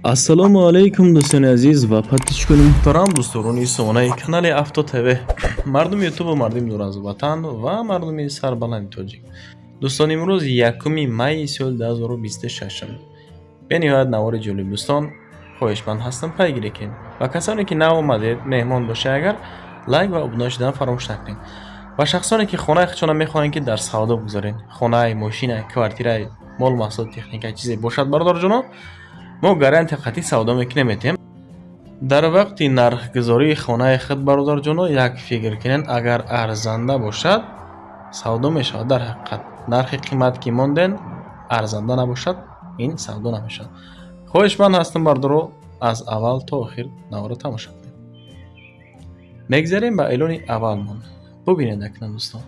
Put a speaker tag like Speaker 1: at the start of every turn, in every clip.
Speaker 1: Ассалому алайкум, дӯстони азиз ва подписчикони муҳтарам, дӯстдорони сомонаи канали Авто ТВ, мардуми ютубу мардуми дур аз ватан ва мардуми сарбаланди тоҷик. Дӯстон, имрӯз 1 майи соли 2026. Бениҳоят навори ҷолиб, дӯстон, хоҳишманд ҳастам, пайгирӣ кунед ва касоне ки нав омадед, меҳмон бошед, агар лайк ва обуна шудан фаромӯш накунед. Ва шахсоне ки хонаи худшона мехоҳанд, ки дар савдо бигузоред, хонаи, мошина, квартираи, мол, маҳсулот, техника, чизе бошад, бародарҷоно, мо гарантия қатъӣ савдо мекунем, метем. Дар вақти нархгузории хонаи худ, бародарҷоно, як фикр кунед: агар арзанда бошад, савдо мешавад. Дар ҳақиқат, нархи қимат ки монден, арзанда набошад, ин савдо намешавад. Хоҳишманд ҳастам, бародаро, аз аввал то охир наворо тамошо кунед. Мегзарем ба эълони аввалмон. Бубинед акнун, дӯстон.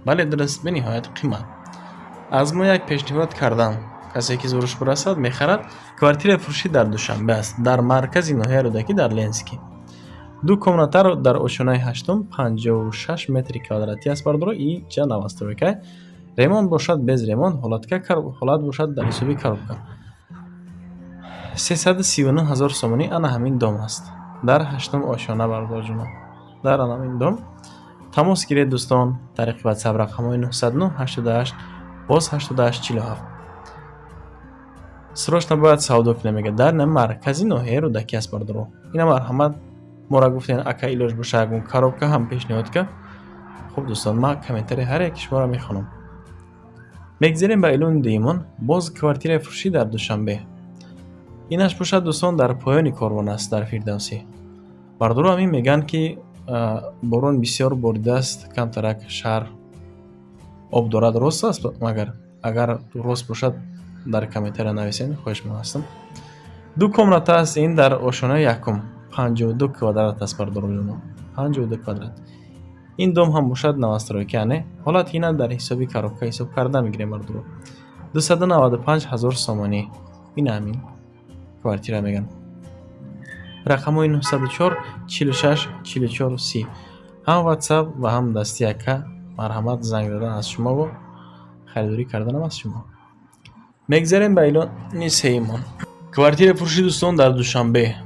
Speaker 1: Бале, дуруст, бениҳоят қимат. Аз мо як пешниҳод кардам, касе ки зӯраш бирасад, мехарад. Квартираи фурӯшӣ дар Душанбе аст, дар маркази ноҳияи Рӯдакӣ, дар Ленский. Ду комнатаро дар ошёнаи ҳаштум, 56 метри квадратӣ аст, бародаро. Иҷа новостройка, ремонт бошад, без ремонт, ҳолат бошад, дар ҳисоби коробка, 339 000 сомонӣ. Ана ҳамин дом аст дар ҳаштум ошёна, бародарҷоно, дар ана ҳамин дом. Тамос гиред, дӯстон, тариқи Ватсап, рақамҳои 909 88 боз 88 47. Срочно бояд савдо кунем, мега. Дар маркази ноҳияи Рӯдакӣ аст, бародаро. Ина марҳамат, мора гуфтен: «Ака, илоҷ боша, ягон коробка ҳам пешниҳод ка». Хуб, дӯстон, ман комментарии ҳар яки шуморо мехонам. Мегзарем ба эълони дуюмон. Боз квартираи фурӯшӣ дар Душанбе. Инаш бошад, дӯстон, дар поёни корвон аст, дар Фирдавсӣ. Бародаро, ҳамин мегӯянд, ки борон бисёр боридааст, камтарак шаҳр об дорад. Рост аст магар? Агар рост бошад, дар комментария нависед, хоҳишманд ҳастам. Ду комната аст ин, дар ошёнаи якум, 52 квадрат аст, бародароҷоно, 52 квадрат. Ин дом ҳам бошад новостройка, яъне ҳолати ина дар ҳисоби коробка ҳисоб карда мегирем, бародаро. 295 000 сомонӣ ин ҳамин квартира мегӯянд. Рақамҳои 904 46 44 30, ҳам Ватсап ва ҳам дасти ака. Марҳамат, занг задан аз шумову харидорӣ карданам аз шумо. Мегзарем ба эълони сеюмон. Квартираи фурӯшӣ, дӯстон, дар Душанбе,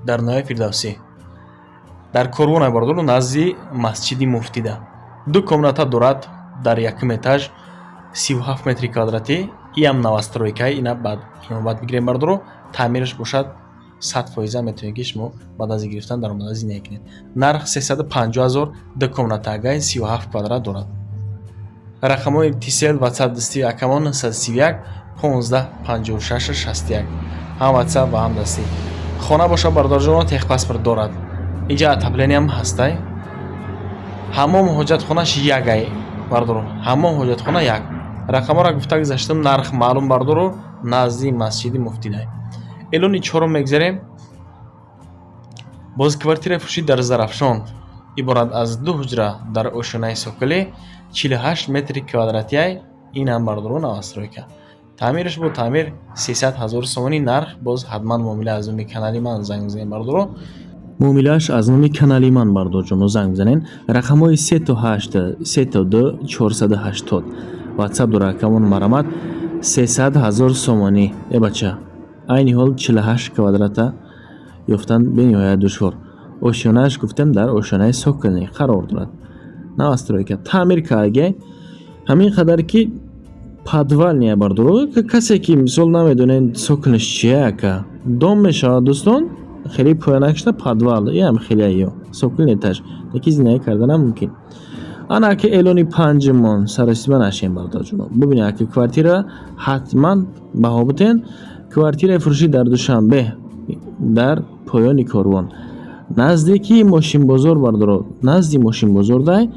Speaker 1: дар ноҳияи Фирдавсӣ, дар корвон, бародаро, назди масҷиди Муфтида. Ду комната дорад дар якум этаж, 37 метри квадратӣ. Иам новостройкаи, ина баъд инобат бигирем, бародаро. Таъмираш бошад, 100%. Метавонед, ки шумо баъд аз гирифтан даромада зиндагӣ кунед. Нарх 350 000. Ду комнатагай, 37 квадрат дорад. Рақамҳои Тисел, Ватсап дастии акамон 931 15 56 61, ҳам Ватсап ва ҳам дастӣ. Хона бошад, бародарҷоно, техпаспорт дорад. Инҷа отоплениям ҳастай. Ҳамом, ҳоҷатхонаш якай, бародаро, ҳамом, ҳоҷатхона як. Рақамҳоро гуфта гузаштам, нарх маълум, бародаро, назди масҷиди Муфтидай. Эълони чорум мегзарем. Боз квартираи фурӯшӣ дар Зарафшон, иборат аз ду ҳуҷра дар ошёнаи соколӣ, 48 метри квадратиай. Инам, бародаро, новостройка, таъмираш бо таъмир 300 000 сомонӣ нарх. Боз ҳатман муомила аз номи канали ман занг бизанед, бародаро. Муомилааш аз номи канали ман, бародарҷоно, занг бизанед. Рақамҳои сето ҳашт сето ду 480, Ватсап дора акамон. Марҳамат, 300 000 сомонӣ. Э бача, айни ҳол 48 квадрата ёфтан бениҳоят душвор. Ошёнааш гуфтем, дар ошёнаи сокольный қарор дорад. Новостройка, таъмир карге, ҳамин қадар ки подвальная, бародаро. Касе ки мисол намедонед сокольныйш чия, ака, дом мешавад, дӯстон, хеле поянакшта подвал иам хеле ё сокольный этаж яки зиндагӣ карданам мумкин. Ана аки, эълони панҷумон. Саросима нашем, бародарҷоно. Бубинед, аки, квартира ҳатман баҳо бутен. Квартираи фурӯшӣ дар Душанбе, дар поёни корвон, наздики мошинбозор, бародаро, назди мошинбозор дай.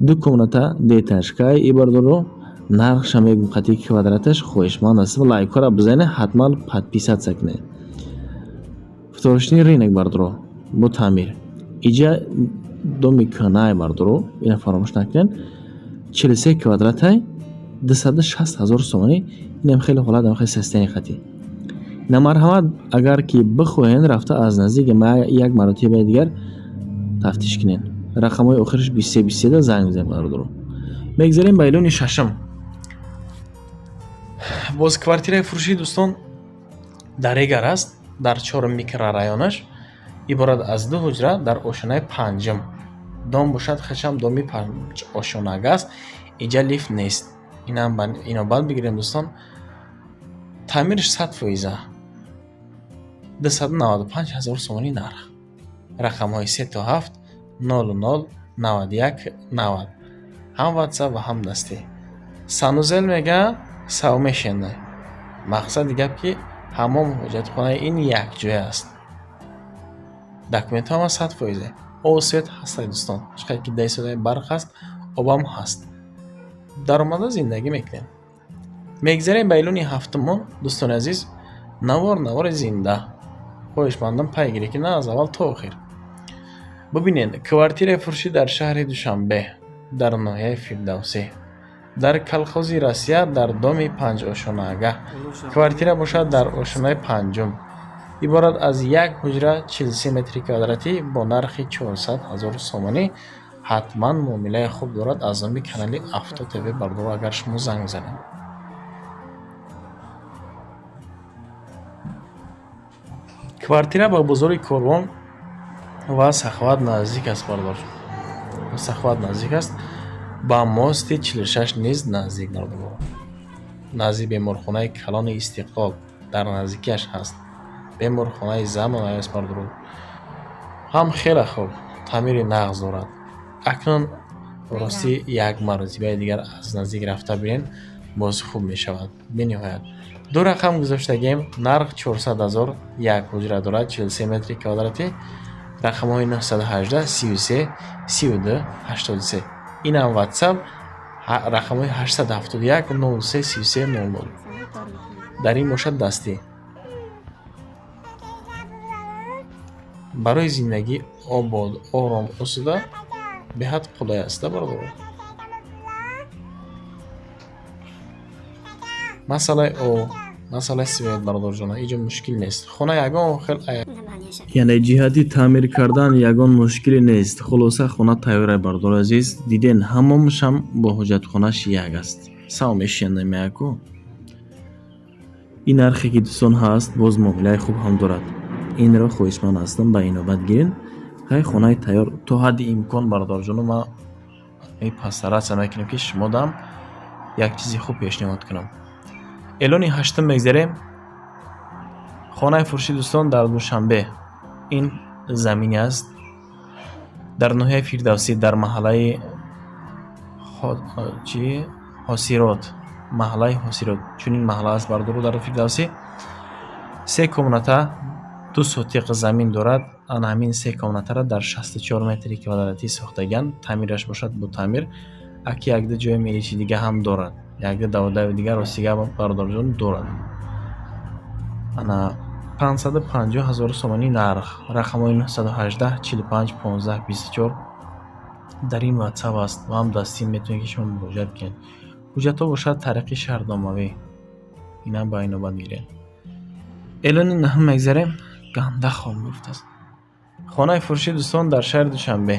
Speaker 1: Ду комната, двухэтажкай и, бародаро. Нархша мегум қатъи квадраташ. Хоҳишманд ҳастам, лайкҳоро бизанед, ҳатман подписаться кунед. Вторичный рынок, бародаро, бо таъмир. Иҷа доми кӯҳнае, бародаро, ина фаромӯш накунед. 43 квадратай, 260 000 сомонӣ. Инам хеле ҳолат, хеле состояние хати. На, марҳамат, агар ки бихоҳед, рафта аз наздик як маротибаи дигар тафтиш кунед. Рақамҳои охираш 23 23 да занг бизанед, бародаро. Мегзарем ба эълони шашум. Боз квартираи фурӯшӣ, дӯстон, дар Регар аст. Дар чорум микрорайонаш, иборат аз ду ҳуҷра дар ошёнаи панҷум. Дом бошад, хешам доми панҷошёнага аст. Иҷа лифт нест. Инам инобат бигирем, дӯстон. Таъмираш 100%. 295 000 сомонӣ нарх. Рақамҳои се то ҳафт нолу нол 91 90. Ҳам ватсап ва ҳам дастӣ. Санузел мега совмещенный. Мақсади гап, ки ҳамом, ҳоҷатхонаи ин якҷоя аст. Документҳо ҳама 100%. Обу свет ҳастад, дӯстон. Чӣ қадр ки даисодаи барқ ҳаст, обам ҳаст. Даромада зиндагӣ мекунем. Мегзарем ба эълони ҳафтумон, дӯстони азиз, навор навори зинда. Хоҳишмандам, пайгирӣ кунед аз аввал то охир. Бубинед, квартираи фурӯшӣ дар шаҳри Душанбе, дар ноҳияи Фирдавсӣ, дар колхози Россия, дар доми панҷошёнаага. Квартира бошад дар ошёнаи панҷум. Иборат аз як ҳуҷра, 43 метри квадратӣ бо нархи 400 000 сомонӣ. Ҳатман муомилаи хуб дорад аз номи канали Авто ТВ, бардор, агар шумо занг занед. Квартира ба бозори Корвон ва Саховат наздик аст, бардор. Саховат наздик аст. Ба мости 46 низ наздик, бардор. Назди беморхонаи калони Истиқлол дар наздикиаш ҳаст. Беморхонаи замона аст, бардор. Ҳам хеле хуб таъмири нағз дорад. Акнун ростӣ як маротибаи дигар аз наздик рафта бинед, боз хуб мешавад. Бениҳоят. Ду рақам гузоштагем, нарх 400 000, як ҳуҷра дорад, 43 метри квадратӣ. Рақамҳои 918 33 32 83. Инам WhatsApp, рақамҳои 871 03 33 00. Дар ин бошад дастӣ. Барои зиндагӣ обод, ором, осуда беҳад қулай аст, бародаро. Масъалаи об, масъалаи свет, бародарҷона, иҷо мушкил нест. Хона ягон хел яъне ҷиҳати таъмир кардан ягон мушкиле нест. Хулоса, хона тайёра, бародари азиз. Диден, ҳамомшам бо ҳоҷатхонаш як аст. Совмещенный меяку. Ин нархе ки, дӯстон, ҳаст, боз муомилаи хуб ҳам дорад. Инро хоҳишманд ҳастам, ба инобат гирен. Хай, хонаи тайёр то ҳадди имкон, бародарҷоно, ман постараться мекунем, ки шумодам як чизи хуб пешниҳод кунам. Эълони ҳаштум мегзарем. Хонаи фурӯшӣ, дӯстон, дар Душанбе. Ин замине аст дар ноҳияи Фирдавсӣ, дар маҳаллаи чи Ҳосирот, маҳаллаи Ҳосирот. Чунин маҳалла аст, бародаро, дар Фирдавсӣ. Се комната, ду сотиқ замин дорад. Ана ҳамин се комнатаро дар 64 метри квадратӣ сохтагианд. Таъмираш бошад бо таъмир. Аки якду ҷои меличи дига ҳам дорад. Якду даводави дигар, ростига, бародарҷон, дорад. Ана 550 000 сомонӣ нарх. Рақамҳои 918 45 15 24 дар ин WhatsApp аст ва ҳам дастӣ метавонед, ки шумо муроҷиат кунед. Ҳуҷҷатҳо бошад тариқи шаҳрномавӣ. Инам ба инобат гиред. Эълони наҳум мегзарем. Ганда хоб гуфтааст. Хонаи фурӯшӣ, дӯстон, дар шаҳри Душанбе.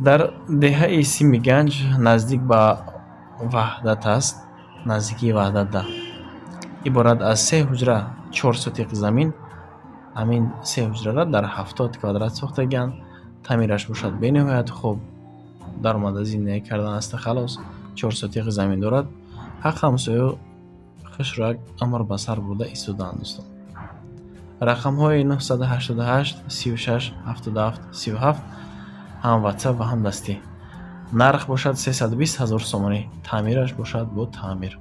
Speaker 1: Дар деҳаи Симиганҷ, наздик ба Ваҳдат аст. Наздикии Ваҳдатда. Иборат аз се ҳуҷра, чор сотиқ замин. Ҳамин се ҳуҷрара дар 70 квадрат сохтагианд. Таъмираш бошад бениҳоят хуб. Даромада зиндагӣ кардан аста, халос. Чор сотиқи замин дорад. Ҳақ ҳамсоё хушрак амр ба сар бурда истодаанд, дӯстон. Рақамҳои 988 36 77 37 ҳам WhatsApp ва ҳам дастӣ. Нарх бошад 320 000 сомонӣ. Таъмираш бошад бо таъмир.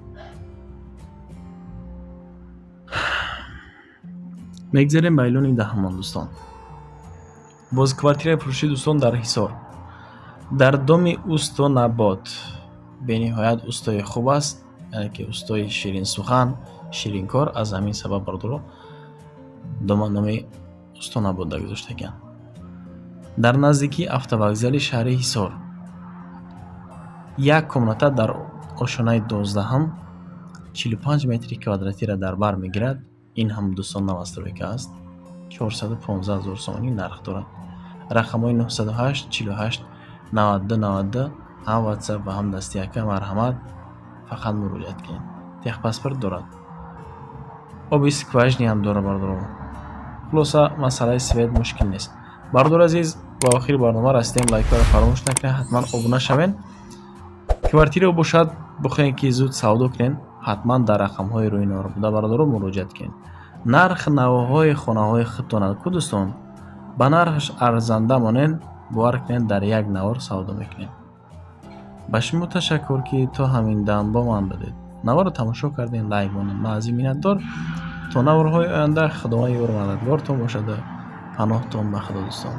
Speaker 1: Мегзарем ба эълони даҳумон, дӯстон. Боз квартираи фурӯшӣ, дӯстон, дар Ҳисор. Дар доми усто Набот. Бениҳоят устои хуб аст, яъне ки устои ширинсухан, ширинкор. Аз ҳамин сабаб, бародаро, дома номи усто Наботда гузоштагианд. Дар наздикии автовокзали шаҳри Ҳисор. Як комната дар ошёнаи дувоздаҳум, 45 метри квадратиро дар бар мегирад. Ин ҳам, дӯстон, новостройка аст. 415 000 сомонӣ нарх дорад. Рақамҳои 908 48 92 92 ҳам WhatsApp ва ҳам дастӣ, ака, марҳамат, фақат муроҷиат кунед. Техпаспорт дорад. Оби скважина ам дора, бардоро. Хулоса, масъалаи свет мушкил нест. Бардори азиз, ба охири барнома расидем. Лайкҳоро фаромӯш накунед, ҳатман обуна шавед. Квартира бошад, бихоҳем, ки зуд савдо кунед, ҳатман дар рақамҳои рӯи навор буда, бародаро, муроҷиат кунед. Нарх навоҳои хонаҳои худтонад ку, дӯстон, ба нархаш арзанда монед, бовар кунед, дар як навор савдо мекунед. Ба шумо ташаккур, ки то ҳамин дам бо ман будед, наворро тамошо кардем, лайк монед. Ман аз ин миннатдор. То наворҳои оянда Худованд ёру мададгортон бошаду паноҳтон ба Худо, дӯстон.